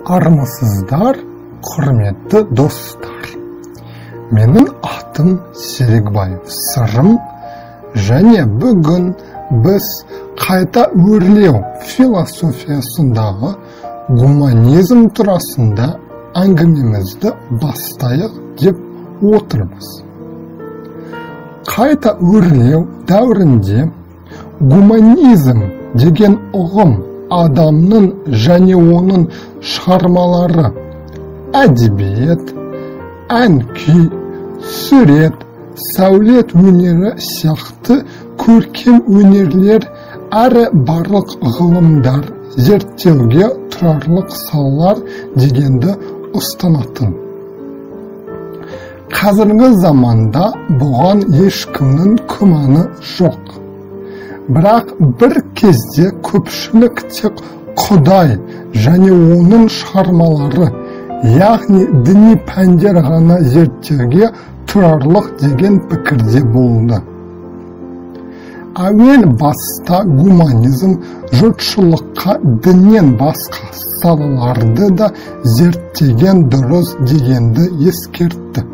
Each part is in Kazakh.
Армысыздар, құрметті достар. Менің атым Серікбаев Сырым, және бүгін біз қайта өрлеу философиясындағы гуманизм турасында әңгімемізді бастайық деп отырмыз. Қайта өрлеу дәуірінде гуманизм деген ұғым адамның және оның шығармалары әдебиет, ән-күй, сурет, сәулет өнері сияқты көркем өнерлер әрі барлық ғылымдар зерттеуге тұрарлық салалар дегенді ұстанатын. Қазіргі заманда бұған ешкімнің күмәні жоқ. Бірақ бір кезде көпшілік тек Құдай және оның шығармалары, яғни діни пәндер ғана зерттеуге тұрарлық деген пікірде болды. Әуел баста гуманизм жұртшылыққа діннен басқа салаларды да зерттеген дұрыс дегенді ескертті.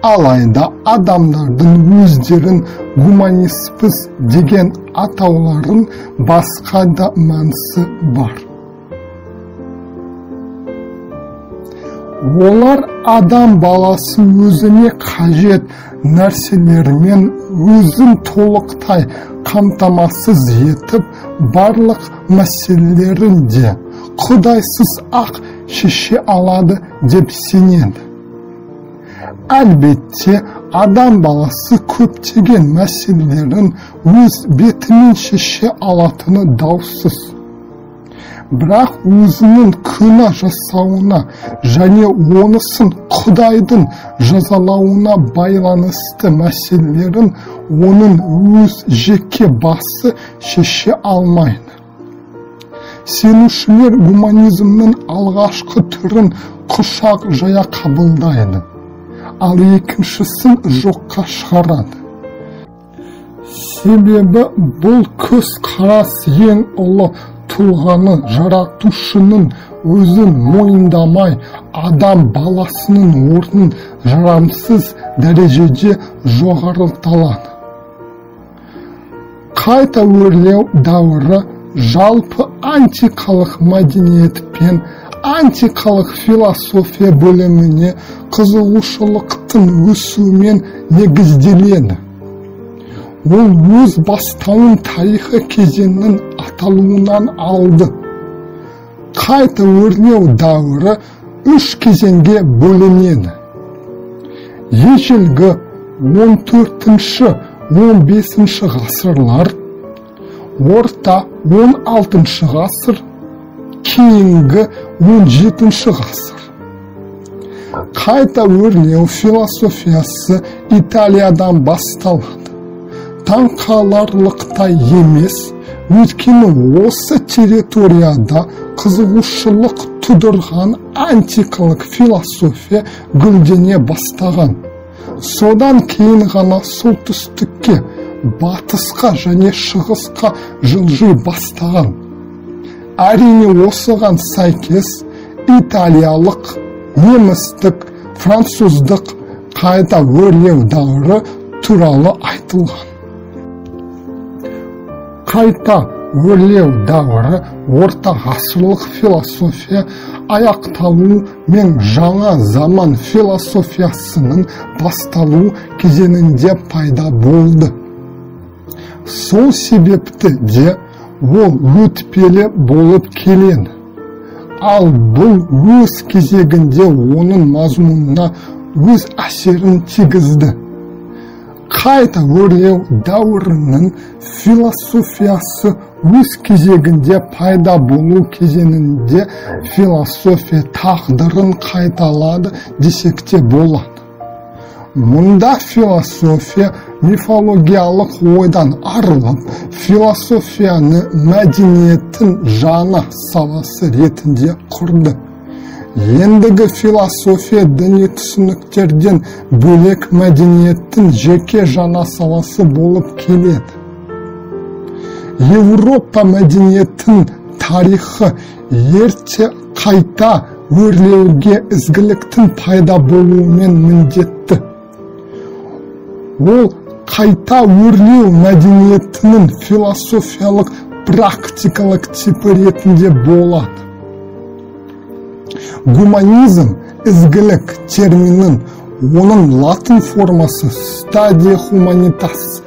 Алайда адамдардың өздерін гуманистпіз деген атауларын басқа да мәнісі бар. Олар адам баласы өзіне қажет нәрселермен өзін толықтай қамтамасыз етіп, барлық мәселелерін де Құдайсыз ақ шеше алады деп сенеді. Әлбетте, адам баласы көптеген мәселелерін өз бетімен шеше алатыны даусыз. Бірақ өзінің күнә жасауына және онысын Құдайдың жазалауына байланысты мәселелерін оның өз жеке басы шеше алмайды. Сенушілер гуманизмнің алғашқы түрін құшақ жая қабылдайды, ал екіншісін жоққа шығарады. Себебі бұл көзқарас ең ұлы тұлғаны жаратушының өзін мойындамай, адам баласының орнын жарамсыз дәрежеде жоғарылталады. Қайта өрлеу дәуірі жалпы антикалық мәдениет пен антикалық философия бөліміне қызығушылықтың өсуімен негізделеді. Ол өз бастауын тарихи кезеңнің аталуынан алды. Қайта өрлеу дәуірі үш кезеңге бөлінеді. Ежелгі 14-15 ғасырлар, орта 16 ғасыр, кейінгі 17 ғасыр. Қайта өрлеу философиясы Италиядан басталады. Таңқаларлықтай емес, өйткені осы территорияда қызығушылық тудырған антикалық философия гүлдене бастаған. Содан кейін ғана солтүстікке, батысқа және шығысқа жылжи бастаған. Әрине, осыған сәйкес италиялық, немістік, француздық қайта өрлеу дәуірі туралы айтылған. Қайта өрлеу дәуірі орта ғасырлық философия аяқталу мен жаңа заман философиясының басталу кезеңінде пайда болды. Сол себепті де ол өтпелі болып келеді. Ал бұл өз кезегінде оның мазмұнына өз әсерін тигізді. Қайта өрлеу дәуірінің философиясы өз кезегінде пайда болу кезеңінде философия тағдырын қайталады десек те болады. Мұнда философия мифологиялық ойдан арылып, философияны мәдениеттің жаңа саласы ретінде құрды. Ендігі философия діни түсініктерден бөлек мәдениеттің жеке жаңа саласы болып келеді. Еуропа мәдениеттің тарихы Ерте қайта өрлеуге ізгіліктің пайда болуымен міндетті. Ол қайта өрлеу мәдениетінің философиялық практикалық типі ретінде болады. Гуманизм ізгілік терминін, оның латын формасы стадия humanitas,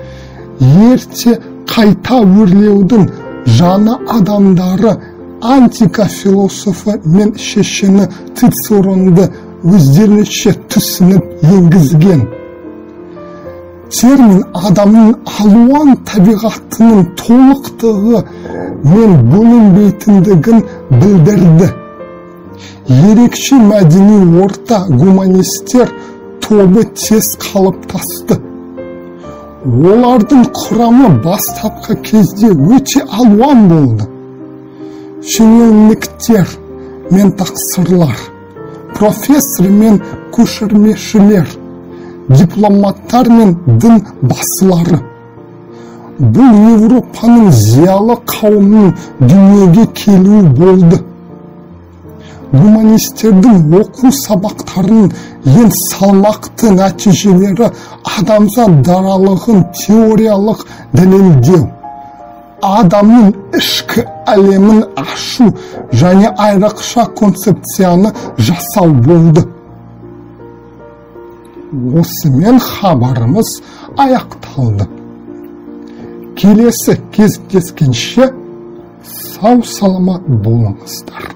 ерте қайта өрлеудің жаңа адамдары антика философы мен шешені Цицеронды өздерінше түсініп енгізген. Термин адамның алуан табиғатының толықтығы мен бөлінбейтіндігін білдірді. Ерекше мәдени орта гуманистер тобы тез қалыптасты. Олардың құрамы бастапқы кезде өте алуан болды. Шенеуніктер мен тақсырлар, профессор мен көшірмешілер, дипломаттар мен дін басылары. Бұл Еуропаның зиялы қауымының дүниеге келуі болды. Гуманистердің оқу сабақтарының ең салмақты нәтижелері адамзат даралығын теориялық дәлелдеу, адамның ішкі әлемін ашу және айрықша концепцияны жасау болды. Осымен хабарымыз аяқталды. Келесі кездескенше сау саламат болыңыздар.